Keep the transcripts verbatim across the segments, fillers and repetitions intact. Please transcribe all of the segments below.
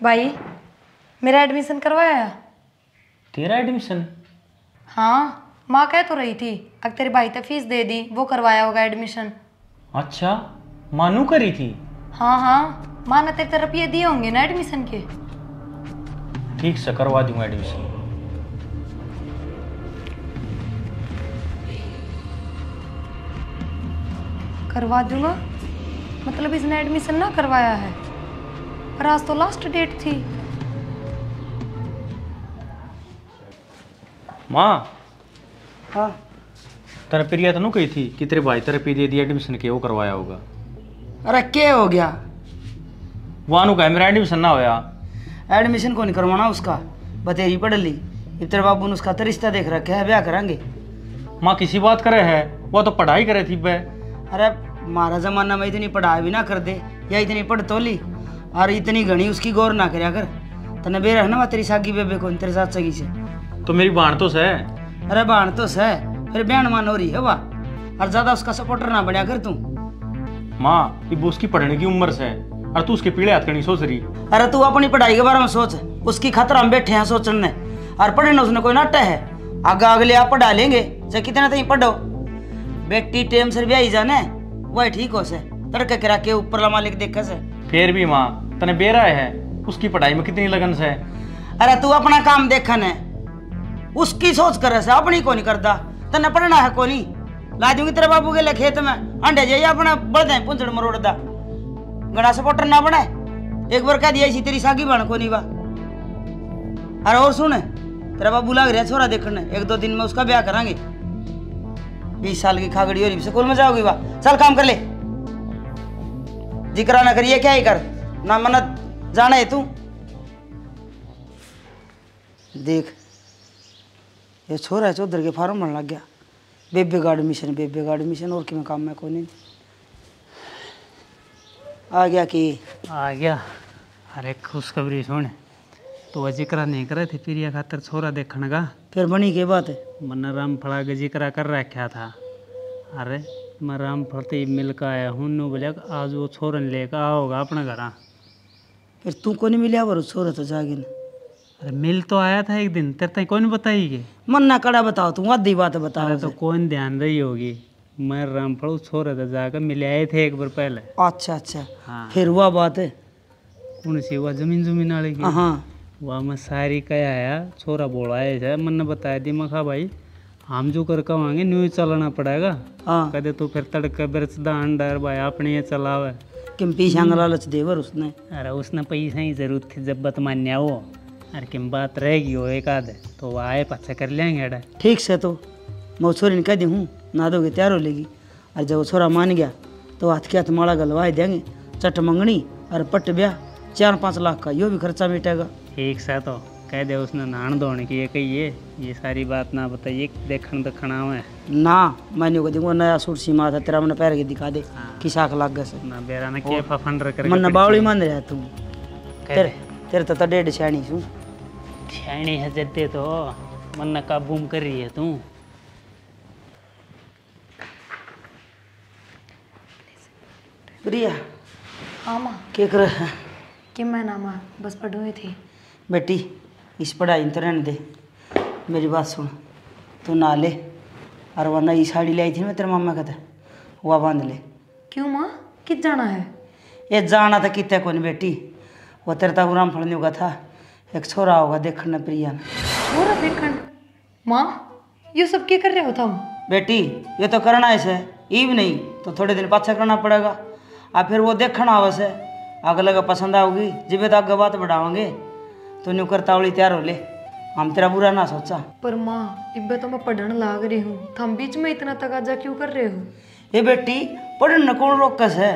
भाई, मेरा एडमिशन करवाया? तेरा एडमिशन? हाँ, माँ कह तो रही थी, अब तेरे भाई तो फीस दे दी, वो करवाया होगा एडमिशन। अच्छा, मानू करी थी? हाँ हाँ, माँ ने तेरे तो रुपये दिए होंगे ना एडमिशन के। ठीक से करवा दूंगा एडमिशन। करवा दूंगा? मतलब इसने एडमिशन ना करवाया है? पर आज तो लास्ट डेट थी। माँ। हाँ। तने प्रिया तो नु कही थी कि तेरे भाई तेरे पे दे दिया एडमिशन के, वो करवाया होगा। अरे के हो गया? वानू कहे मेरा एडमिशन ना होया। एडमिशन को नहीं करवाना उसका, बतेरी पढ़ ली। इब तेरे बाबू ने उसका तो रिश्ता देख रखे है, ब्याह करांगे। माँ किसी बात करे है, वो तो पढ़ाई करे थी बे। अरे, हमारा जमाना में इतनी पढ़ाई भी ना कर दे, या इतनी पढ़ तो ली, और इतनी घणी उसकी गौर ना करया कर। तने बेरा है ना, वा तेरी सागी बेबे को, तेरे साथ सगी से। तो मेरी बाण तो सै। अरे, बाण तो सै, फिर ब्याहण मान हो रही है वा। और ज्यादा उसका सपोर्टर ना बनया कर तू। माँ, इब उसकी पढ़ने की उम्र सै, और तू उसके पीले हाथ करनी सोच रही। अरे, तू अपनी पढ़ाई के बारे में सोच, उसकी खातर हम बैठे हैं सोचने ने। और पढ़ने उसने कोई नाटा है, आगे अगले आप पढ़ा लेंगे, चाहे कितने तक पढ़ो। बेटी टेम सिर ब्याही जाने, वही ठीक हो से। तड़के करा के ऊपरला मालिक देखे से। फिर भी माँ, तने बेरा है, उसकी पढ़ाई में कितनी लगन से। अरे, तू अपना काम देखे ने, उसकी सोच करे से, अपनी को नहीं करता। तने पढ़ना है को नहीं? ला दूंगी तेरे बाबू के लिए खेत में, अंडे जाइए अपना बलदे पुंजड़ मरोड़ दा। घणा सपोर्टर ना बने। एक बार कह दिया इसी तेरी सागी बन को नहीं बा। अरे और सुन, तेरा बाबू लाग रहा छोरा देखने, एक दो दिन में उसका ब्याह करांगे। बीस साल की खागड़ी हो रही, स्कूल में जाओगी बा? चल काम कर ले, जिक्रा ना करिए, क्या ही कर, ना मन्नत जाने है तू। देख, ये छोरा है चौधर के फार्म भरन लग गया। बेबे का एडमिशन, बेबे का एडमिशन, और किमें काम में कोनी। आ गया कि? आ गया। अरे खुशखबरी सुन, तो जिक्रा नहीं करे थे प्रिया खातर छोरा देखण का। फिर बनी के बात? मन्ने रामफला के जिक्रा कर रखा था। अरे, मैं रामफल ते मिल के आया हूँ, न्यू बोलिया आज वो छोरन लेके आओगा अपने घरा। फिर तू कोनी मिल्या वो छोरा तो जागिन? अरे मिल तो आया था एक दिन, तेरे ताई कोनी बताई के? मन्ना कड़ा बताओ, तू आधी बात बताओ अरे तो। कोनी ध्यान रही होगी, मैं रामफल उस छोरे से जाकर मिल आए थे एक बार पहले। अच्छा अच्छा। हाँ। फिर हुआ बात? कौन सी हुआ, जमीन जमीन वाली की? हाँ। वह मैं सारी कह आया, छोरा बोला है सै, मन्ने बताया दी, मैं कहा भाई हम जो कर कहांगे न्यू ही चलना पड़ेगा। हाँ। कदे तो फिर तड़के बिरचदा अंडर भाई अपने ये चलावे। किम पैसा का लालच देवर उसने? अरे उसने पैसा ही जरूरत थी, जब बत मान्या वो। अरे किम बात रह गई हो एक आध, तो वो आए पाछे कर लेंगे अड़ा। ठीक से तो मैं छोरी ने कह दी हूँ, ना दोगे तैयार हो लेगी। और जब वो छोरा मान गया, तो हाथ के हाथ माला गलवा ही देंगे। चट मंगनी और पट ब्याह, चार पाँच लाख का यो भी खर्चा मिटेगा। ठीक से तो कह दे उसने नहान धोने की ये कही है, ये सारी बात ना बताइए, देखण दखण आवे। ना, मैं नहीं को दूंगा, नया सूट सीमा था तेरा, मैंने पहन के दिखा दे, हाँ। किसा का लाग से। ना बेरा ने के फफंडर करके मन्ने फिर बावली से। मान रहा तू। कह तेरे, दे। तेरे तो, तो डेढ़ सियाणी सू। सियाणी है जद्दे तो, मन्ने काबू में कर रही है तू। प्रिया। हाँ माँ। के करे है? किमे ना माँ, बस पढ़ूए थी। बेटी, इस पढ़ाई में तो रहने दे। मेरी बात सुन, तू नहा ले, और वो नई साड़ी लाई थी ना मैं तेरे मामा का, वो बांध ले। क्यों माँ, कित जाना है? ये जाना तो किते कोनी बेटी, वो तेरे ताऊ रामफल न्यू का था, एक छोरा होगा देखण ने प्रिया ने। छोरा देखण? माँ, यो सब के कर रहे हो तुम? बेटी, ये तो करना ही सै, ईब नहीं तो थोड़े दिन पाछे करना पड़ेगा। आ फिर वो देखण आवे सै, अगले के पसंद आओगी, जिबे तो आगे बात बढ़ावांगे। तो न्यू कर तावली तैयार हो ले, हम तेरा बुरा ना सोचा। पर माँ, इब्बे तो मैं पढ़न लाग रही हूँ, थम बीच में इतना तकाजा क्यों कर रहे हो? ए बेटी, पढ़न ने कौन रोके सै?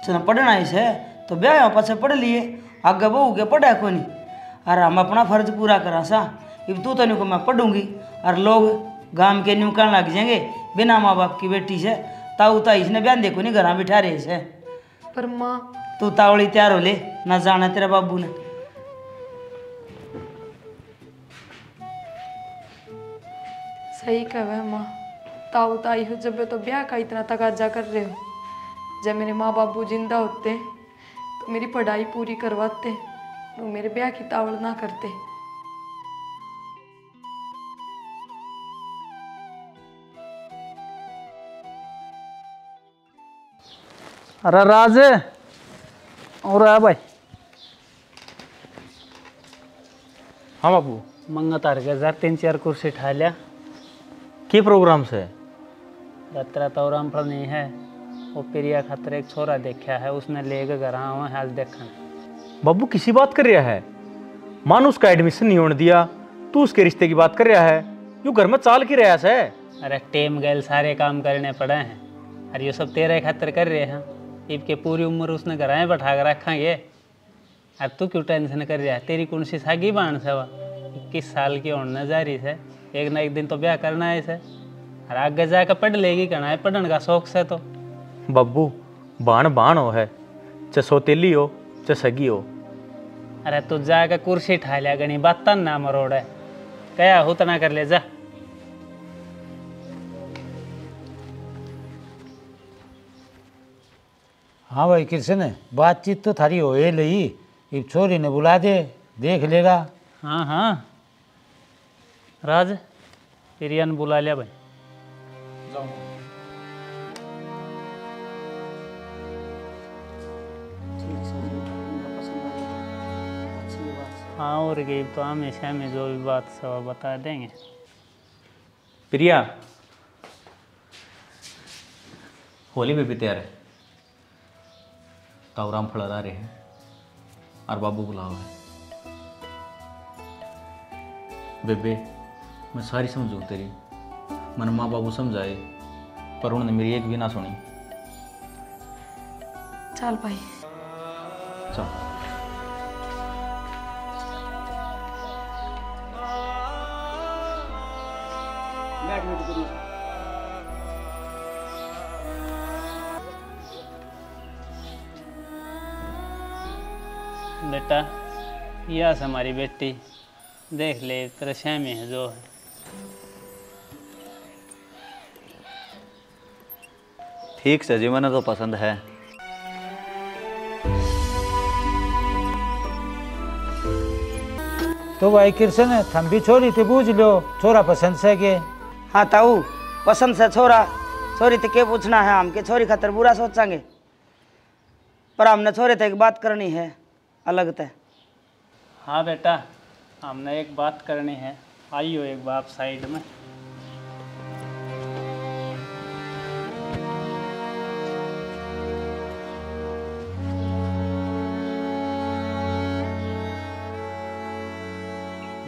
तने पढ़ना ही सै, तो ब्याह पाछे पढ़ लिए, आगे बहू के पढ़े कोनी। अर हम अपना फर्ज पूरा करा सा। इब तू तो न्यू को मैं पढ़ूंगी, अर लोग गाम के न्यू कहने लग जाएंगे, बिना माँ बाप की बेटी सै, ताऊ ताई इसने ब्याह दे कोनी, घरां बिठा रहे सै। पर माँ। तू तावली तैयार हो ले, ना जाना तेरे बाबू ने। सही कहवे माँ, ताऊ ताई हो जब तो ब्याह का इतना तकाजा कर रहे हो। जब मेरे माँ बाबू जिंदा होते तो मेरी पढ़ाई पूरी करवाते, न्यू मेरे ब्याह की तावल ना करते। अरे राज, और आ भाई। हाँ बाबू। मंगा तार के जा, तीन चार कुर्सी ठा लिया। के प्रोग्राम से? तेरा तो रामफल नहीं है, वो प्रिया खातर एक छोरा देखा है, उसने लेके घर आवा है आज देखण। बाबू, किसी बात कर रहा है? माँ ने उसका एडमिशन नहीं होने दिया, तू उसके रिश्ते की बात कर रहा है। यू घर में चाल की रहा से? अरे, टेम गैल सारे काम करने पड़े हैं। अरे, यो सब तेरे खातर कर रहे हैं। इब के पूरी उम्र उसने घर में बैठा के रखेंगे। अब तू क्यों टेंशन कर रहा है? तेरी कौन सी सागी बाण से वा? इक्कीस साल की होने जा रही से, एक ना एक दिन तो ब्याह करना है इसे। और आगे जाके पढ़ लेगी, घना है पढ़ने का शौक से तो। बब्बू, बाण बाण हो है, चाहे सौतेली हो, चाहे सगी हो। अरे, तू जाके कुर्सी ठा लिया, घनी बातां ना मरोड़ है। कया हो तना कर ले जा। हाँ भाई कृष्ण, बातचीत तो थारी हो ही लई, इब छोरी ने बुला दे, देख लेगा। हाँ, हाँ। राज, प्रिया ने बुला लिया भाई। जाओ। ठीक से जो उनका पसंद आ गया, अच्छी बात है। हाँ, और गई तो हमेशा में जो भी बात सब बता देंगे। प्रिया, होली बेबे तैयार है। ताऊ रामफल आ रहे हैं और बाबू बुलाओ है। बेबे, मैं सारी समझू तेरी, मन माँ बाबू समझाए, पर उन्होंने मेरी एक भी ना सुनी। चल भाई। चल। बैठ, बैठ, बैठ। बेटा, या से हमारी बेटी, देख ले, तेरे स्यामी है जो है। ठीक से जी, मैंने तो पसंद है। तो भाई कृष्ण, थम भी छोरी ते बूझ लो, छोरा पसंद से के? हाँ ताऊ, पसंद से छोरा, छोरी ते के पूछना है, हम के छोरी खातर बुरा सोचांगे, पर हमने छोरे ते एक बात करनी है अलग ते। हाँ बेटा, हमने एक बात करनी है, आइयो एक बार साइड में।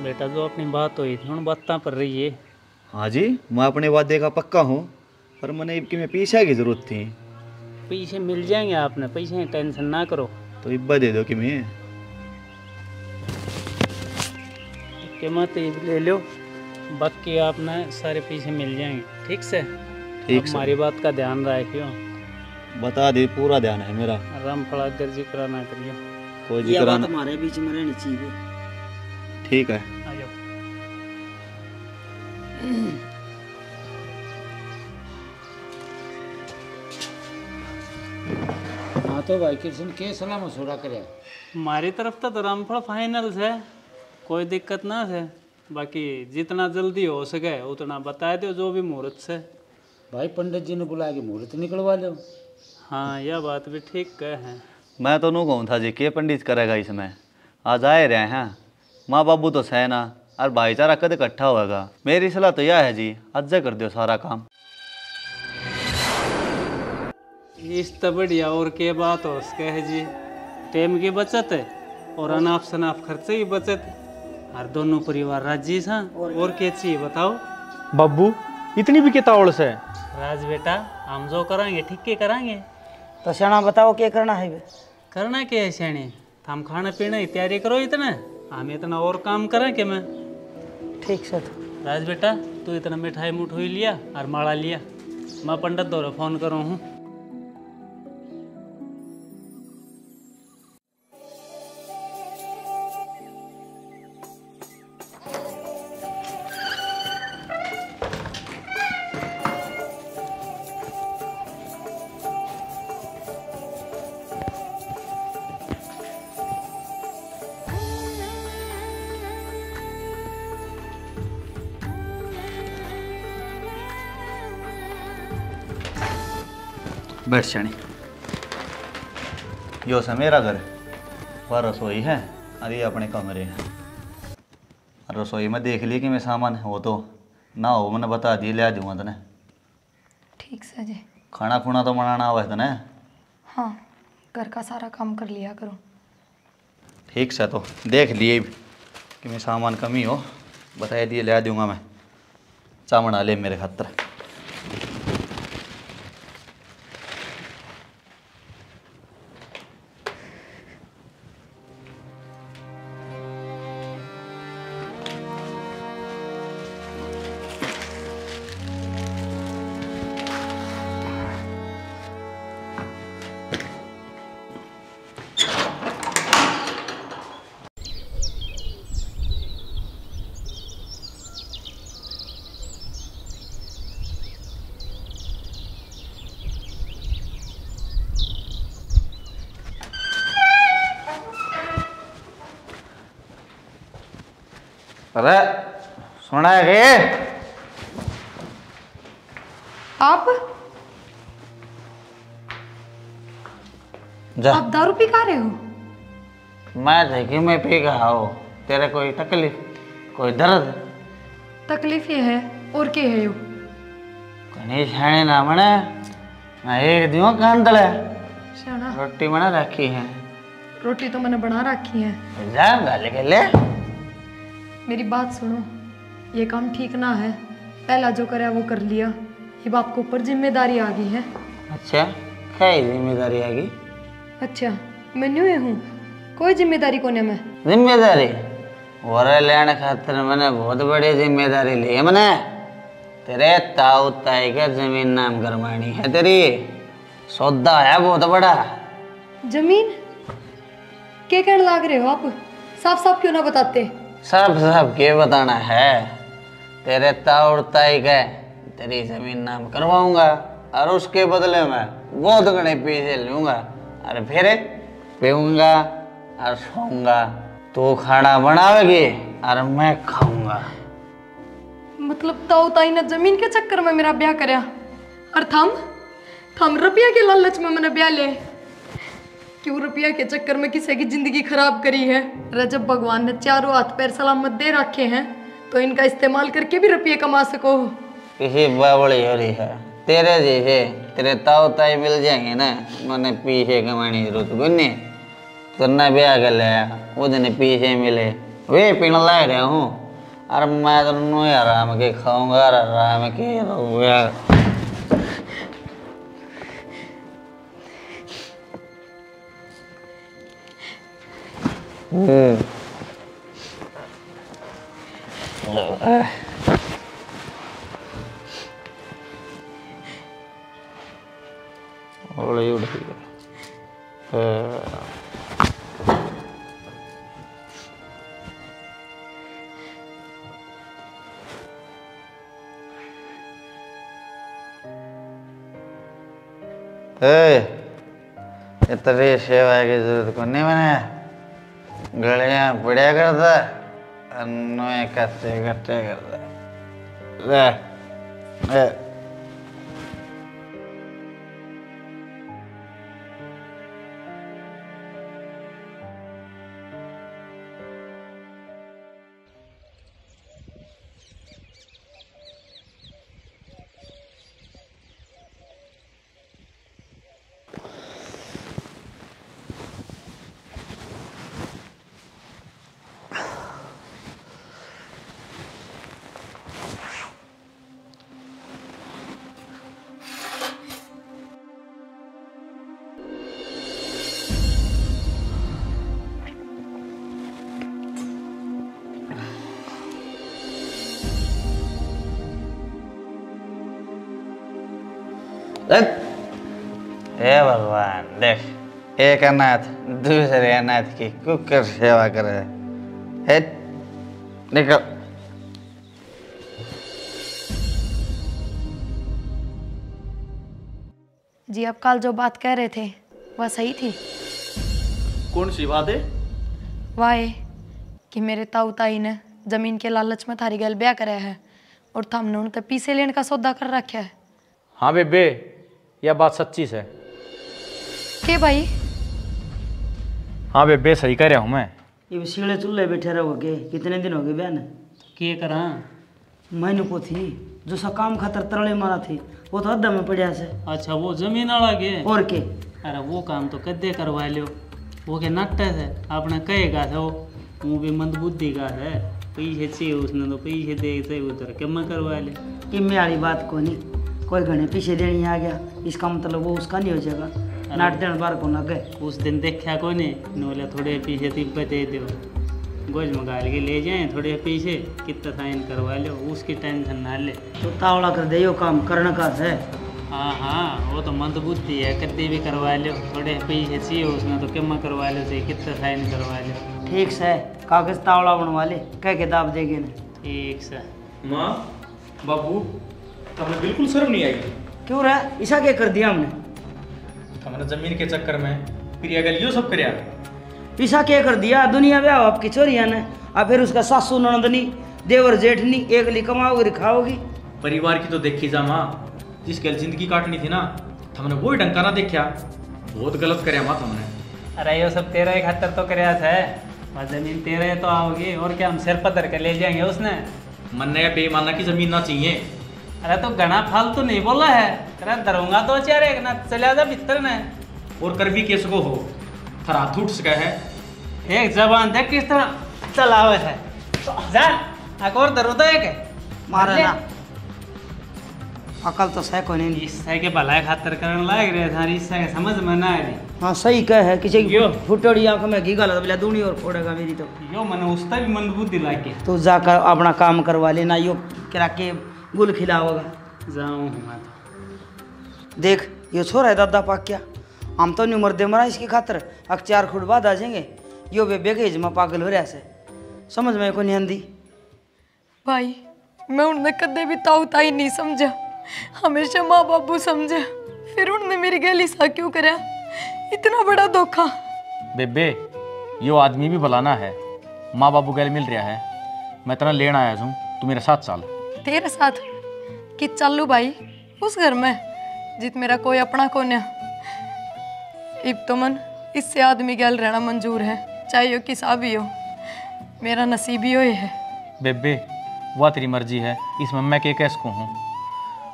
बेटा, जो अपनी बात हुई थी, उन बातों पर रहिए। हाँ जी, मैं अपने वादे का पक्का हूँ, पर मने इबकी में पीसा की जरूरत थी। पैसे मिल जाएंगे आपने, पैसे की टेंशन ना करो। तो इब्बा दे दो कि मैं के मत इब ले लो, बाकी आपने सारे पैसे मिल जाएंगे, ठीक से? ठीक अब से। हमारी बात का ध्यान रखियो। बता दे, पूरा ध्यान है मेरा। रामफल आगर जिक्र ना करियो। कोई ये जिक्र बात ना। हमारे बीच में रहनी चाहिए। ठीक है। आ जाओ। हाँ तो भाई कृष्ण, के सलाह मशवरा करे? हमारी तरफ तो, तो रामफल फाइनल से, कोई दिक्कत ना से। बाकी जितना जल्दी हो सके उतना बता दो, जो भी मुहूर्त से। भाई, पंडित जी ने बुला के मुहूर्त निकलवा लो। हाँ, यह बात भी ठीक कह है। मैं तो नू कहूँ था जी, के पंडित करेगा इसमें? आज आए रहे हैं, माँ बाबू तो सै ना, और भाईचारा कद इकट्ठा होएगा? मेरी सलाह तो यह है जी, आज कर दो सारा काम। इस तो बढ़िया और के बात हो सके है जी। टेम की बचत है और अनाप शनाप खर्चे की बचत, और दोनों परिवार राजी सा। और और के चाहिए बताओ? बाबू, इतनी भी कितावल से? राज बेटा, हम जो करांगे ठीक के करांगे। तो स्याणा बताओ, के करना है बे? करना के है स्याणे? थम खाने पीने की तैयारी करो इतने, हम इतना और काम करें के मैं? ठीक से तो। राज बेटा, तू इतना मिठाई मुठोई लिया और माला लिया, मैं पंडित धोरे फोन करूँ हूँ। बैठ स्याणी। यो से मेरा घर, वह रसोई है और ये अपने कमरे हैं। रसोई में देख लिए कि मैं सामान हो तो ना हो, मैंने बता दिए, ले दूंगा तने। ठीक से जी। खाना खुना तो बनाना आवे तने? हाँ, घर का सारा काम कर लिया करो। ठीक से, तो देख लिए कि मैं सामान कमी हो, बता दिए, ले दूंगा मैं। चावण आ ले मेरे खातर। अरे, सुना है के? आप? जा। आप दारू पी खा रहे हो? मैं देखी, मैं पी के आओ। तेरे कोई तकलीफ, कोई दर्द? तकलीफ ये है, और के है यो? घणी स्याणी ना बने, मैं एक दियो कान तले। स्याणा। रोटी बना रखी है। रोटी तो मैंने बना रखी है। जा, गाले के ले। मेरी बात सुनो, ये काम ठीक ना है। पहला जो करया वो कर लिया, अब आपके ऊपर जिम्मेदारी आ गई है। अच्छा, क्या ही जिम्मेदारी आ गई? अच्छा, मैं न्यू ही हूँ, कोई जिम्मेदारी कोने मैं। जिम्मेदारी? वरे लेने खातिर मैंने बहुत बड़ी जिम्मेदारी ली है मैंने। तेरे ताऊ ताई के जमीन नाम करवानी है तेरी। सौदा है बहुत बड़ा। जमीन? के कहने लाग रहे हो आप? साफ साफ क्यों ना बताते? साफ साफ के बताना है? तेरे ताऊ ताई के तेरी जमीन नाम करवाऊंगा और उसके बदले में बहुत घणे पैसे लूंगा और फिर पीऊंगा और सोऊंगा। तू खाना बनावेगी और मैं खाऊंगा। मतलब ताऊ ताई ने जमीन के चक्कर में मेरा ब्याह करया और थम, थम रुपया के लालच में मैंने ब्याह ले। क्यों रुपया के चक्कर में किसी की जिंदगी खराब करी है? अरे जब भगवान ने चारों हाथ पैर सलामत दे रखे हैं तो इनका इस्तेमाल करके भी रुपये कमा सको। किसी बावली हो रही है तेरे जैसे, तेरे ताऊ ताई मिल जाएंगे ना, मैंने पीछे कमाने की जरूरत कोनी। तन्ने ब्याह कर लिया, वो दिन पीछे मिले, वे पीने लाग रहा हूँ। अरे मैं तो नु हराम के खाऊंगा, अरे हराम के रहूंगा। हम्म। हौली उड़ गई। ए, इतनी सेवा की जरूरत कोनी मने। गलियां पड़या करता, अर नोए कच्चे कट्टे करता। ले, ए। हे भगवान, देख, एक अनाथ दूसरे अनाथ की कुकर सेवा करे। हे, निकल। जी, आप कल जो बात कह रहे थे, वह सही थी? कौन सी बात है? वह है कि मेरे ताऊ ताई ने जमीन के लालच में थारी गैल ब्याह कराया है और थामने उनते पीसे लेने का सौदा कर रखा है। हाँ बेबे, या बात सच्ची सै। के भाई? हाँ बेबे, सही कह रहा हूँ मैं। इब सीले चूल्हे बैठे रहोगे, कितने दिन हो गए ब्याह ने? के करा? मैंने को थी, जो सा काम खातर तरले मारा थी, वो तो अद्धा में पड़ा से। अच्छा, वो जमीन वाला के? और के? अरे, वो काम तो कदे करवा लियो, वो के नाटे से, आपने कहेगा था वो, वो भी मंदबुद्धि का है, पैसे चाहिए उसने तो पैसे दे, चाहे उधर के मैं करवा ले। इम्मे वाली बात को नहीं, कोई घणे पीछे देनी आ गया, इसका मतलब वो उसका नहीं हो जाएगा। अरे, नाट देन बार को ना गए। उस दिन देखा कोनी, नोले थोड़े पीछे तिब्बे दे दो, गोज मंगा के ले जाए थोड़े पीछे, कितना साइन करवा लो, उसकी टेंशन ना ले। तो तावड़ा कर दे, यो काम करण का है। हाँ हाँ, वो तो मंदबुद्धि है, कद्दी भी करवा लो, थोड़े पीछे चाहिए उसने तो किम्मा करवा लो, चाहिए कितना साइन करवा लो। ठीक से, कागज तावड़ा बनवा ले, कह के दाब देगे ने। ठीक से। माँ, बाबू, थमने बिल्कुल शर्म नहीं आई? क्यों रे, इसा के कर दिया हमने? थमने जमीन के चक्कर में प्रिया गल यो सब करया। इसा के कर दिया? दुनिया ब्याह आपकी छोरियां ने, आ फिर उसका सासू ननदनी, देवर जेठनी, एकली कमाओगी, खाओगी। परिवार की तो देखी जा माँ, जिस गल जिंदगी काटनी थी ना, थमने वो ही ढंग का ना देखा। बहुत गलत करया माँ थमने। अरे, यो सब तेरा ही खातर तो करया था। वह जमीन तेरे तो आओगी, और क्या, हम सिर पर धर के ले जाएंगे उसने। मन्ने या बेईमाना की जमीन ना चाहिए। अरे, तो घना फालतू नहीं बोला है, तेरा धरूंगा दो चार एक ना, चला जा भीतर ने। और कर भी किस को हो, थारा हाथ उठ सका है। एक जबान देख किस तरह चलावे है। जा, एक और धरूं तो एक। मारे ले। ना। अकल तो सह कोनी। इससे के भला खातर करण लाग रहे, थारी इससे के समझ में ना आ रही। हाँ, सही कह है, किसी की यो। फुटड़ी आंख में घी गाला तो बोला दूनी और फोड़ेगा मेरी तो। यो मने उसता भी मंदबुद्धि लाग गया। तू जाकर अपना काम करवा लेना, यो करा के गुल खिलाओगा। जाऊं हूं मैं तो। देख, यो छोरा है दादा पाक्या, हम तो न्यू मरदे मरा इसकी खातर, अक चार खुट बाद आ जाएंगे। यो बेबे के हिज में पागल हो रहा से, समझ में कोनी आंदी। भाई, मैं उनने कदे भी ताऊ ताई नहीं समझा, हमेशा माँ बाबू समझा। फिर उनने मेरी गैल इसा क्यों करया? इतना बड़ा धोखा। बेबे, यो आदमी भी भला ना है, माँ बाबू गैल मिल रहा है। मैं तेरा लेण आया हूँ, तू मेरे साथ चल। तेरे साथ? कि चालू भाई, उस घर में जित मेरा कोई अपना कोन्या। इब तो मन इससे आदमी गैल रहना मंजूर है, चाहे यो किसा भी हो, मेरा नसीब ही होए है। बेबे, वह तेरी मर्जी है, इसमें मैं के कह सकूँ हूँ,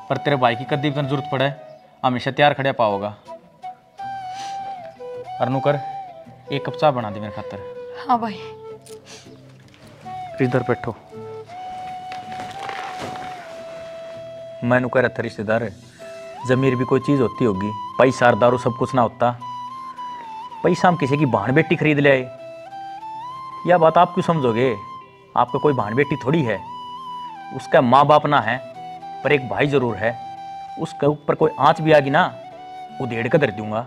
पर तेरे भाई की कद्दी भी तन जरूरत पड़े, हमेशा तैयार खड़ा पाओगा। और नू कर, एक कप चाय बना दे मेरे खातर। हाँ भाई। इधर बैठो। मैं नू कह रहा था रिश्तेदार, जमीर भी कोई चीज़ होती होगी, पैसा और दारू सब कुछ ना होता। पैसा हम किसी की भाण बेटी खरीद ले आए, या बात आप क्यों समझोगे? आपका कोई भाण बेटी थोड़ी है। उसका माँ बाप ना है, पर एक भाई जरूर है। उसके ऊपर कोई आँच भी आ गई ना, उधेड़ के धर दूंगा,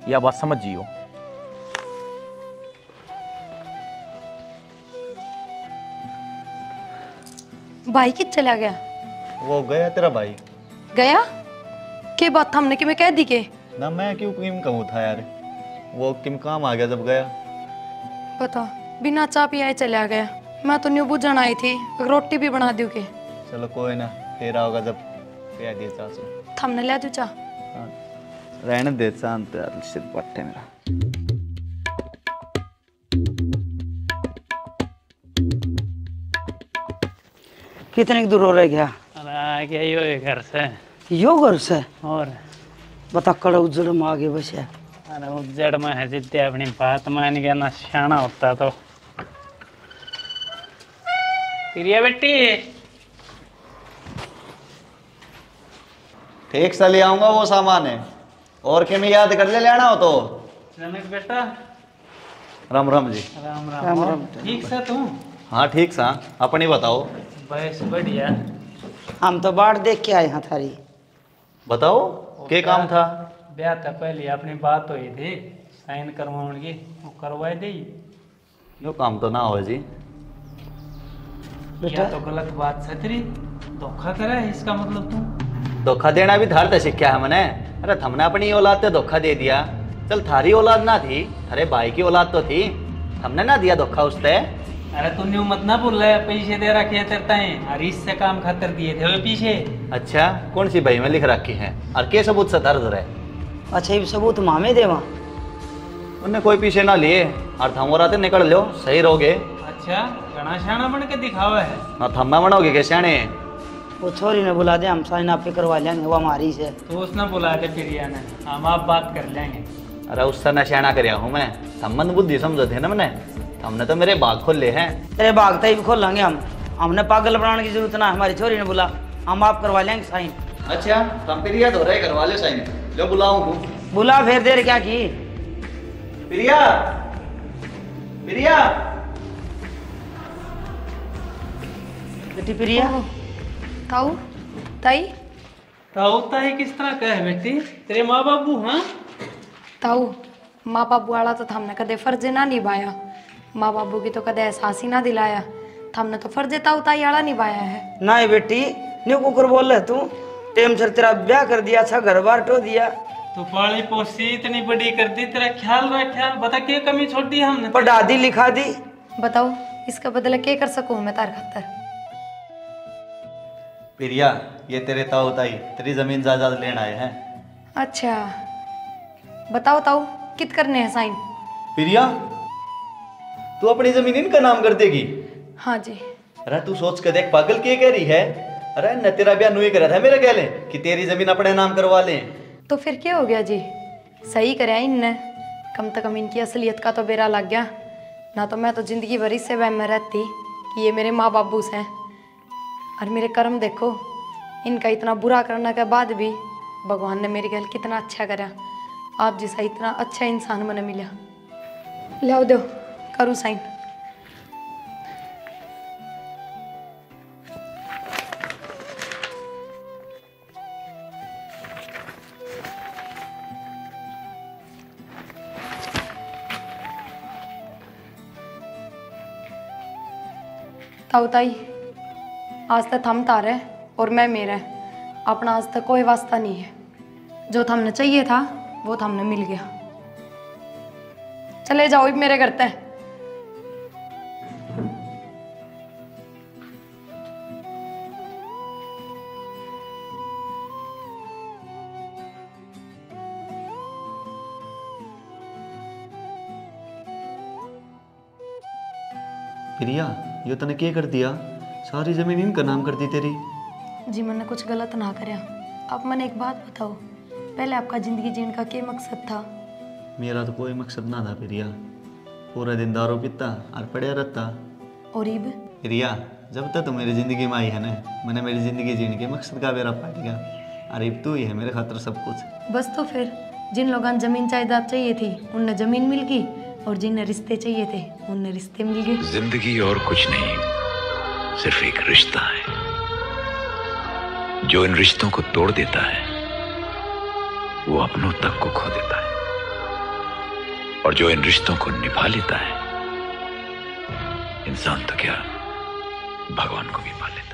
या बात समझ जियो। भाई कित चला गया? वो गया तेरा भाई। गया? के बात हमने कि मैं कह दी के? ना, मैं क्यों किम कहूँ था यार, वो किम काम आ गया जब गया। बता, बिना चाय पियाए चला गया। मैं तो न्यू बुझण आई थी, रोटी भी बना दूँ के। चलो कोई ना, फिर आओगा जब पिया दिए चाय से। थमने ले दूँ चाय? हाँ, रहने दे शांत यार, सिर पट्टे मेरा। कितने की दूर हो रह गया? अरे, आ गया यो ही घर से। यो घर से? और? बता, कड़ा उजड़ में आगे बस है। अरे, उजड़ में है, जिद्दे अपनी बात मान गया ना, सियाना होता तो। प्रिया बेटी। ठीक से ले आऊंगा वो सामान है। और के मैं याद कर ले लेना हो तो। जनक बेटा। राम राम जी। राम राम। राम राम। ठीक से तू? हाँ, ठीक सा। अपनी बताओ। बस बढ़िया। हम तो बाट देख के आए हैं थारी। बताओ, के काम था? ब्याह था पहले अपनी बात हुई थी, साइन करवाने की, वो करवा दे। यो काम तो ना हो जी। बेटा। या तो गलत बात है तेरी, धोखा करे इसका मतलब तू? धोखा देना भी थारे ते सीखा है मने। अरे, थमने अपनी औलाद ते धोखा दे दिया। चल, थारी औलाद ना थी, थारे भाई की औलाद तो थी, थमने ना दिया धोखा उसते। अरे तू न्यू मत ना बोल, पैसे दे रखे हैं तेरे ताई, और इससे काम खातर दिए थे वे पैसे। अच्छा, कौन सी बही में लिख रखी है और के सबूत सै थारे धोरै? अच्छा, ये सबूत मामे देवा। उनने कोई पैसे ना लिए और थम और आते निकल लो, सही रहोगे। अच्छा, घणा स्याणा बन के दिखावा है। ना थम्मा बनोगे के स्याणे? वो छोरी ने बुला दे, हम साइन आप ही करवा लेंगे, वो हमारी से। तो उसने बुला दे प्रिया ने, हम आप बात कर लेंगे। अरे उससे ना स्याणा करया हूँ मैं, थम मंद बुद्धि समझो थे ना मने। थमने तो मेरे भाग खोले हैं। तेरे भाग तो ही खोलेंगे हम, हमने पागल बनाने की जरूरत ना, हमारी छोरी ने बुला, हम आप करवा लेंगे साइन। अच्छा, थम प्रिया धोरै करवा लो साइन, लो बुलाऊं हूँ। बुला फिर देर क्या की? प्रिया, प्रिया। बेटी प्रिया। ओह, ताऊ, ताई। ताऊ ताई किस तरह का है बेटी? तेरे माँ बाबू हाँ? ताऊ, माँ बाबू वाला तो थमने कदे फर्ज ना निभाया। माँ बाबू की तो कदे एहसास ही ना दिलाया। थमने तो फर्ज ताऊ ताई वाला निभाया है। नहीं बेटी, न्यू कुकर बोल रहे तू। टेम सर तेरा ब्याह कर दिया, अच्छा घर बार टो दिया। तो पाली पोसी इतनी बड़ी कर दी, तेरा ख्याल रखा, बता के कमी छोड़ी हमने? पढ़ा दी, लिखा दी। बताओ, इसका बदला के कर सकूं मैं तार खातर? प्रिया, ये तेरे ताऊ ताई तेरी जमीन जायदाद लेण आए हैं। अच्छा, बताओ ताऊ, कित करने हैं साइन? प्रिया, तू अपनी जमीन इनका नाम कर देगी? हाँ जी। अरे तू सोच के देख पागल, के कह रही है? अरे न तेरा ब्याह नुई करा था मेरे गैले कि तेरी जमीन अपने नाम करवा लें। तो फिर क्या हो गया जी, सही करया इनने, कम से कम इनकी असलियत का तो बेरा लग गया। ना तो मैं तो जिंदगी भर इसे वहम में रहती कि ये मेरे माँ बाबू से। और मेरे कर्म देखो, इनका इतना बुरा करने के बाद भी भगवान ने मेरे गैल कितना अच्छा करा। आप जैसा इतना अच्छा इंसान मने मिला। ले आओ, दो, करूँ साइन। ताऊ ताई, आज तक थम तारे और मैं मेरे, अपना आज तक कोई वास्ता नहीं है। जो थमने चाहिए था, वो थमने मिल गया। चले जाओ इब मेरे घर ते। प्रिया, यो तने के कर दिया? सारी जमीन इनका नाम कर दी तेरी। जी, मैंने कुछ गलत ना करया। आप मैंने एक बात बताओ, पहले आपका जिंदगी जीने का के मकसद था? मेरा तो कोई मकसद ना था प्रिया, पूरा दिन दारू पीता और पड़या रहता। और इब? प्रिया, जब तक तू मेरी जिंदगी में आई है ना, मैंने मेरी जिंदगी जीने के मकसद का बेरा पाट गया। और इब तू ही है मेरे खातर सब कुछ। बस तो फिर, जिन लोगों ने जमीन जायदाद चाहिए थी, उनने जमीन मिल गई, और जिनने रिश्ते चाहिए थे, उनने रिश्ते मिल गए। जिंदगी और कुछ नहीं, सिर्फ एक रिश्ता है। जो इन रिश्तों को तोड़ देता है, वो अपनों तक को खो देता है, और जो इन रिश्तों को निभा लेता है, इंसान तो क्या, भगवान को भी पा लेता है।